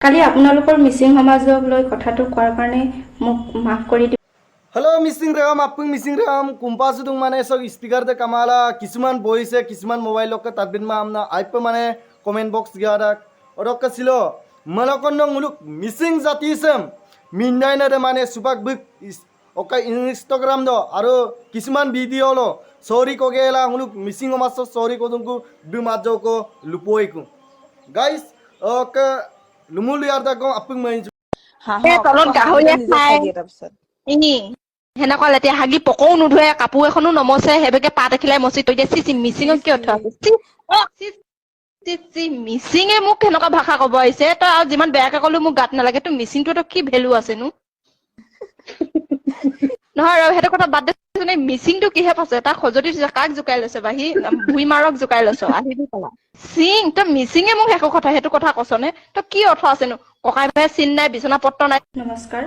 কালি আপোনালোকৰ মিচিং সমাজক লৈ কথাটো কোৱাৰ কাৰণে মোক মাফ কৰি দিব। হেল্ল' মিচিং ৰাম, আপুং মিচিং ৰাম কুম্পা চুদুং মানে চব স্পীকাৰতে কামালা কিছুমান বহিছে, কিছুমান মোবাইল লকে তাত মা আমনা আইপ মানে কমেণ্ট বক্স গিয়া অৰক ছিল মলকন মুলুক মিচিং জাতি চেম মিন্দাই নাৰে মানে সুপাক বুক অকা ইনষ্টাগ্ৰাম দ আৰু কিছুমান ভিডিঅ' ল চৰি কগেলা মুলুক মিচিং সমাজ চৰি কদুংকু দুমাজক লুপইকু গাইস অকে লুমুল ইয়াৰ দা গম আপুং মাইন। হাঁহৰ তলত গাহৰিয়ে নিজে খাই খায়। দিয়ে তাৰপিছত। ই সেনেকুৱা লেতেৰা, হাগি পকও নুধুৱে, কাপোৰ এখনো নমচে, সেইভাগে পাত এখিলাই মচি থৈ দিয়ে। চি চি, মিচিঙক কিয় থোৱা আছে? চি চি চি চি, মিচিঙে মোক সেনেকুৱা ভাষা কব আহিছে। তই আৰু যিমান বেয়াকে ক'লেও মোক গাত নালাগে। তোৰ মিচিংটো কি ভেলু আছেনো? নহয় ৰ, সেইটো কথা বাদ দেচোন। এই মিচিংটো কিহে পাইছে? তাক খজুৱতি দিছে। কাক জোকাই লৈছে বা? সি ভুই মাৰক জোকাই লৈছ, আহিবি পালা চিং। তই মিচিঙে মোক সেইটো কথা, সেইটো কথা কৈছনে? তই কি অৰ্থ আছেনো? ককাই ভাই চিন নাই, বিচনা পত্ৰ নাই। নমস্কাৰ।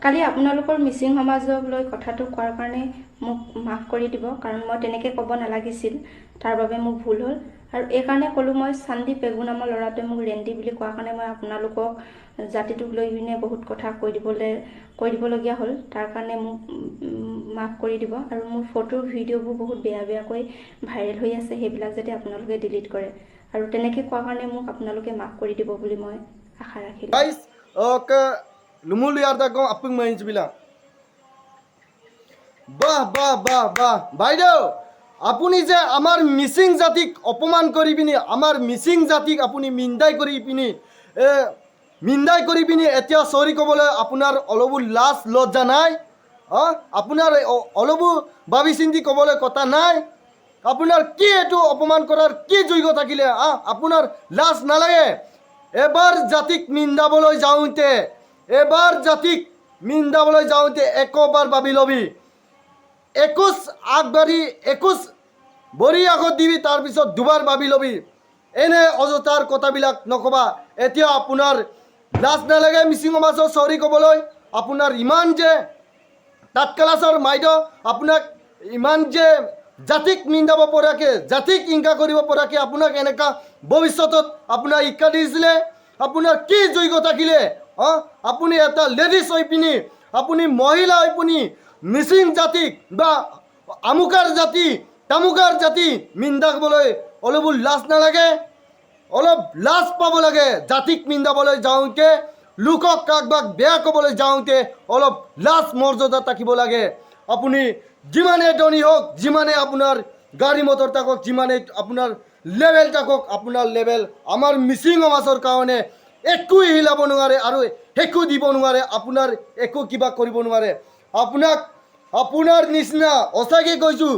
কালি আপোনালোকৰ মিচিং সমাজক লৈ কথাটো কোৱাৰ কাৰণে মোক মাফ কৰি দিব, কাৰণ মই তেনেকৈ ক'ব নালাগিছিল। তাৰ বাবে মোৰ ভুল হ'ল আৰু এইকাৰণে ক'লোঁ মই, চান্দি পেগু নামৰ ল'ৰাটোৱে মোক ৰেন্দি বুলি কোৱাৰ কাৰণে মই আপোনালোকক জাতিটোক লৈ পিনে বহুত কথা কৈ দিবলগীয়া হ'ল। তাৰ কাৰণে মোক মাফ কৰি দিব। আৰু মোৰ ফটোৰ ভিডিঅ'বোৰ বহুত বেয়া বেয়াকৈ ভাইৰেল হৈ আছে, সেইবিলাক যাতে আপোনালোকে ডিলিট কৰে আৰু তেনেকৈ কোৱাৰ কাৰণে মোক আপোনালোকে মাফ কৰি দিব বুলি মই আশা ৰাখিলোঁ। গাইস অকে লুমুল ইয়াৰ দা গম আপুং মাইন বিলা। বাহ বাহ বাহ বাহ, বাইদেউ, আপুনি যে আমাৰ মিচিং জাতিক অপমান কৰি পিনি, আমাৰ মিচিং জাতিক আপুনি মিন্দাই কৰি পিনি, মিন্দাই কৰি পিনি এতিয়া চৰি ক'বলৈ আপোনাৰ অলপো লাজ লজ্জা নাই? আপোনাৰ অলপো ভাবি চিন্তি ক'বলৈ কথা নাই? আপোনাৰ কি এইটো অপমান কৰাৰ কি যোগ্য থাকিলে? আপোনাৰ লাজ নালাগে? এবাৰ জাতিক নিন্দাবলৈ যাওঁতে, এবাৰ জাতিক নিন্দাবলৈ যাওঁতে একোবাৰ ভাবি ল'বি। একোজ আগবাঢ়ি একোজ ভৰি আগত দিবি, তাৰপিছত দুবাৰ ভাবি ল'বি। এনে অযথাৰ কথাবিলাক নক'বা। এতিয়া আপোনাৰ লাজ নালাগে মিচিং সমাজৰ চৰি ক'বলৈ? আপোনাৰ ইমান যে তাঁতকালাচৰ মাইদেউ, আপোনাক ইমান যে জাতিক নিন্দাব পৰাকৈ, জাতিক হিংসা কৰিব পৰাকৈ আপোনাক এনেকুৱা ভৱিষ্যতত আপোনাক শিক্ষা দিছিলে? আপোনাৰ কি যোগ্য থাকিলে? আপুনি এটা লেডিজ হৈ পিনি, আপুনি মহিলা হৈ পিনি মিচিং জাতিক বা আমুকাৰ জাতি তামুকাৰ জাতি নিন্দাবলৈ অলপো লাজ নালাগে? অলপ লাজ পাব লাগে। জাতিক নিন্দাবলৈ যাওঁতে, লোকক কাকবাক বেয়া ক'বলৈ যাওঁতে অলপ লাজ মৰ্যাদা থাকিব লাগে। আপুনি যিমানে ধনী হওক, যিমানে আপোনাৰ গাড়ী মটৰ থাকক, যিমানে আপোনাৰ লেভেল থাকক, আপোনাৰ লেভেল আমাৰ মিচিং সমাজৰ কাৰণে একো হিলাব নোৱাৰে আৰু একো দিব নোৱাৰে, আপোনাৰ একো কিবা কৰিব নোৱাৰে। আপোনাক আপোনাৰ নিচিনা, সঁচাকৈ কৈছোঁ,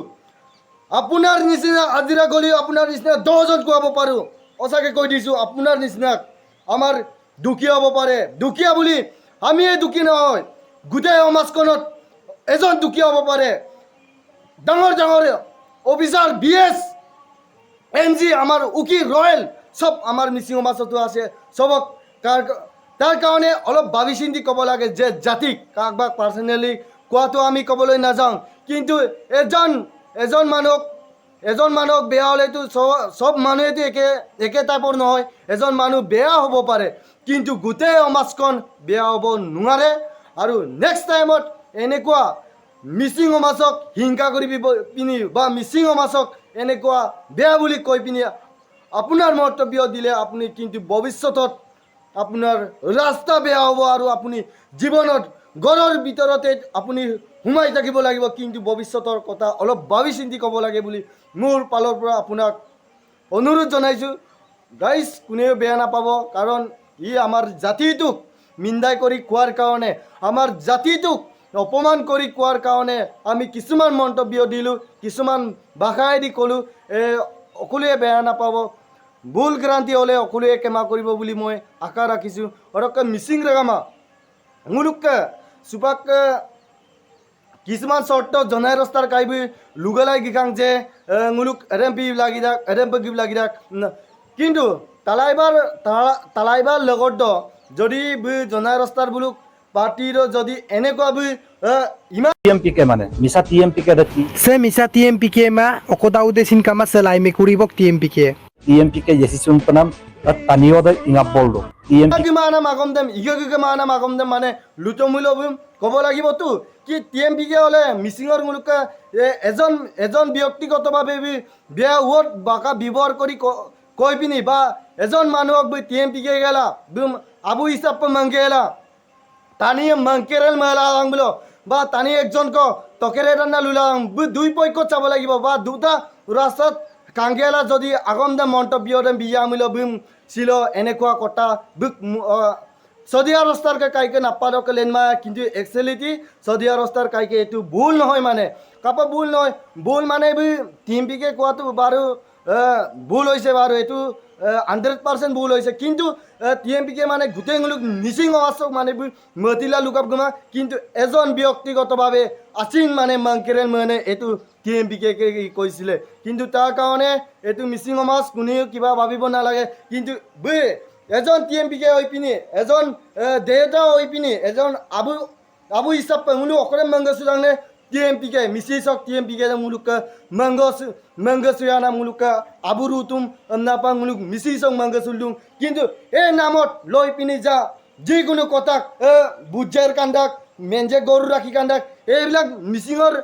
আপোনাৰ নিচিনা হাজিৰা গ'লেও আপোনাৰ নিচিনা 10জন খুৱাব পাৰোঁ। সঁচাকৈ কৈ দিছোঁ, আপোনাৰ নিচিনাক আমাৰ দুখীয়া হ'ব পাৰে। দুখীয়া বুলি আমিয়ে দুখী নহয়, গোটেই সমাজখনত এজন দুখীয়া হ'ব পাৰে। ডাঙৰ ডাঙৰ officer, B S, N G, আমাৰ উকিল, ৰয়েল চব আমাৰ মিচিং সমাজতো আছে। চবক তাৰ কাৰণে অলপ ভাবি চিন্তি ক'ব লাগে যে জাতিক কাকবাক পাৰ্চনেলি কোৱাটো আমি ক'বলৈ নাযাওঁ। কিন্তু এজন মানুহক বেয়া হ'লেতো চব মানুহেতো একে একে টাইপৰ নহয়। এজন মানুহ বেয়া হ'ব পাৰে, কিন্তু গোটেই সমাজখন বেয়া হ'ব নোৱাৰে। আৰু নেক্সট টাইমত এনেকুৱা মিচিং সমাজক হিংসা কৰি পিনি বা মিচিং সমাজক এনেকুৱা বেয়া বুলি কৈ পিনি আপোনাৰ মন্তব্য দিলে আপুনি কিন্তু ভৱিষ্যতত আপোনাৰ ৰাস্তা বেয়া হ'ব আৰু আপুনি জীৱনত ঘৰৰ ভিতৰতে আপুনি সোমাই থাকিব লাগিব। কিন্তু ভৱিষ্যতৰ কথা অলপ ভাবি চিন্তি ক'ব লাগে বুলি মোৰ ফালৰ পৰা আপোনাক অনুৰোধ জনাইছোঁ। গাইজ, কোনেও বেয়া নাপাব, কাৰণ ই আমাৰ জাতিটোক নিন্দাই কৰি কোৱাৰ কাৰণে, আমাৰ জাতিটোক অপমান কৰি কোৱাৰ কাৰণে আমি কিছুমান মন্তব্য দিলোঁ, কিছুমান ভাষাইদি ক'লোঁ। সকলোৱে বেয়া নাপাব। ভুল ক্ৰান্তি হ'লে সকলোৱে ক্ষমা কৰিব বুলি মই আশা ৰাখিছোঁ। আৰু মিচিং ৰেগামা মুলুক চুপাক কিছুমান চৰ্ত জনাই ৰাস্তাৰ কাইবি লুগালাই গিখাং যে মুলুক ৰেম্পি লাগি থাক, ৰেম্প গিব লাগি থাক। কিন্তু তালাইবাৰ তালাইবাৰ লগত যদি জনাই ৰাস্তাৰ বোলো পাৰ্টিৰ যদি এনেকুৱা বি ইমান টিএমপিকে মানে মিছা টিএমপিকে কি? Se misa TMPK ma okoda ude sin kama se lai me kuribok TMPK. TMPK yesisun panam taniode ingap boldo TMP কিমান মাগম দেম ইগে কিমান মাগম দেম, মানে লুটমূল্য ক'ব লাগিবতো কি টি এম পি কে হ'লে মিচিঙৰ মুলুকে এজন এজন ব্যক্তিগতভাৱে বেয়া ৱৰ্ড বাকা ব্যৱহাৰ কৰি কৈ পিনি বা এজন মানুহক B T M P K গেলা আবু হিচাপে মাংগেলা তানি মাংকেৰেল মেলা বোলো বা তানি একজন ক টকেৰে ৰান্না লুলাং, দুই পক্ষত চাব লাগিব বা দুটা ৰাস্তাত কাংগেলা যদি আগম দে মন্তব্য দে বিয়া মিল বিম ছিল এনেকুৱা কথা বুক চদিয়া ৰাস্তাৰ কাইকে নাপাদকে লেনমা। কিন্তু একচুৱেলিটি চদিয়া ৰাস্তাৰ কাইকে এইটো ভুল নহয়, মানে কাপা ভুল নহয়। ভুল মানে বি টিম পিকে কোৱাটো বাৰু ভুল হৈছে বাৰু, এইটো 100% ভুল হৈছে। কিন্তু টি এম পি কে মানে গোটেই মুলুক মিচিং সমাজক মানে মতিলা লুকাপ গুমা, কিন্তু এজন ব্যক্তিগতভাৱে আছিল মানে মাংকেৰেল মানে এইটো টি এম পি কে কৈছিলে। কিন্তু তাৰ কাৰণে এইটো মিচিং সমাজ কোনেও কিবা ভাবিব নালাগে। কিন্তু বে এজন টি এম পি কে হৈ পিনি, এজন দেউতা হৈ পিনি, এজন আবু আবু হিচাপে মুলুক অকলে মংগসুদাংনে টি এম পি কে মিচি চক টি এম পি কে মুলুক মংগসু মংগসুয়ানা মুলুক আবু ৰুতুম নাপা মুলুক মিচি চক মংগসুলুং। কিন্তু এই নামত লৈ পিনি যা যিকোনো কথাক বুজেৰ কান্দাক মেঞ্জে গৰু ৰাখি কান্দাক, এইবিলাক মিচিঙৰ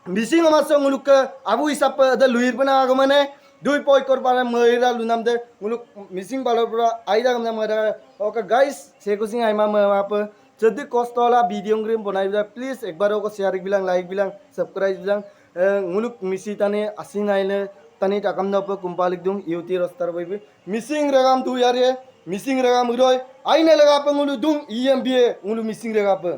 মিচিং সমাজক মুলুক আবু হিচাপে লুহিৰ পিনে আগমনে দুই পইকৰ পৰা মহিলা লুনাম দে মুলুক মিচিং পালৰ পৰা আইদা গম মই। অ'কে গাইছ, চেকুচিং আইমা মাপ যদি কষ্ট হলা ভিডিঅ' গ্ৰীম বনাই পেলাই প্লিজ একবাৰ আকৌ শ্বেয়াৰ বিলাক, লাইক বিলাক, ছাবস্ক্ৰাইব বিলাক। মুলুক মিচি তানে আসি নাইলে তানি টাকাম নপ কুম্পালিক দুং ইউটি ৰস্তাৰ বইবি মিচিং ৰেগাম দুই আৰে মিচিং ৰেগাম ৰয় আইনে লেগা pay মুলু দুং E M B A মুলু Mising ৰেগা pay.